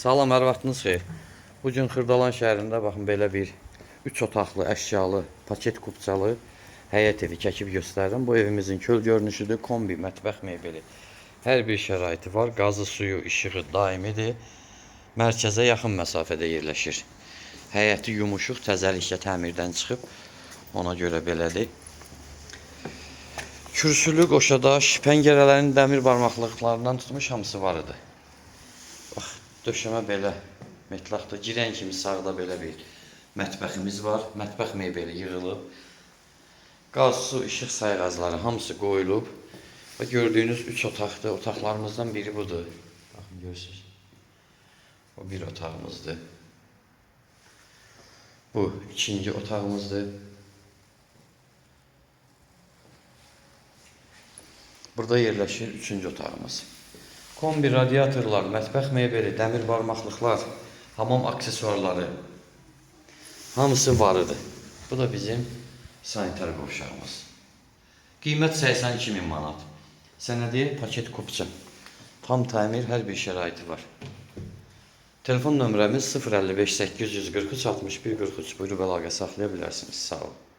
Salam, hər vaxtınız xeyir. Bu gün Xırdalan şəhərində baxın belə bir 3 otaqlı, əşyalı, paket kupçalı həyət evi çəkib göstərirəm. Bu evimizin köl görünüşüdür. Kombi, mətbəx mebeli. Hər bir şəraiti var. Qazı, suyu, işığı daimidir. Mərkəzə yaxın məsafədə yerləşir. Həyəti yumuşuq, təzəlikcə təmirdən çıxıb. Ona görə belədir. Kürsülü, qoşadaş, pəncərələrin dəmir barmaqlıqlarından tutmuş hamısı var idi. Bax, döşəmə belə metlaqdır. Girən kimi sağda belə bir mətbəximiz var. Mətbəx mebeli yığılıb. Qaz, su, işıq sayğacları hamısı qoyulub. Və gördüyünüz 3 otaqdır. Otaqlarımızdan biri budur. Baxın, görürsünüz. O bir otağımızdır. Bu ikinci otağımızdır. Burada yerləşir üçüncü otağımız. Kombi radiatorlar, mətbəx mebeli, dəmir barmaqlıqlar, hamam aksesuarları hamısı var idi. Bu da bizim sanitar qovşağımız. Qiymət 82 min manat. Sənədi paket kupça. Tam təmir, hər bir şəraiti var. Telefon nömrəmiz 055 843 61 43. Buyurub əlaqə saxlaya bilərsiniz. Sağ olun.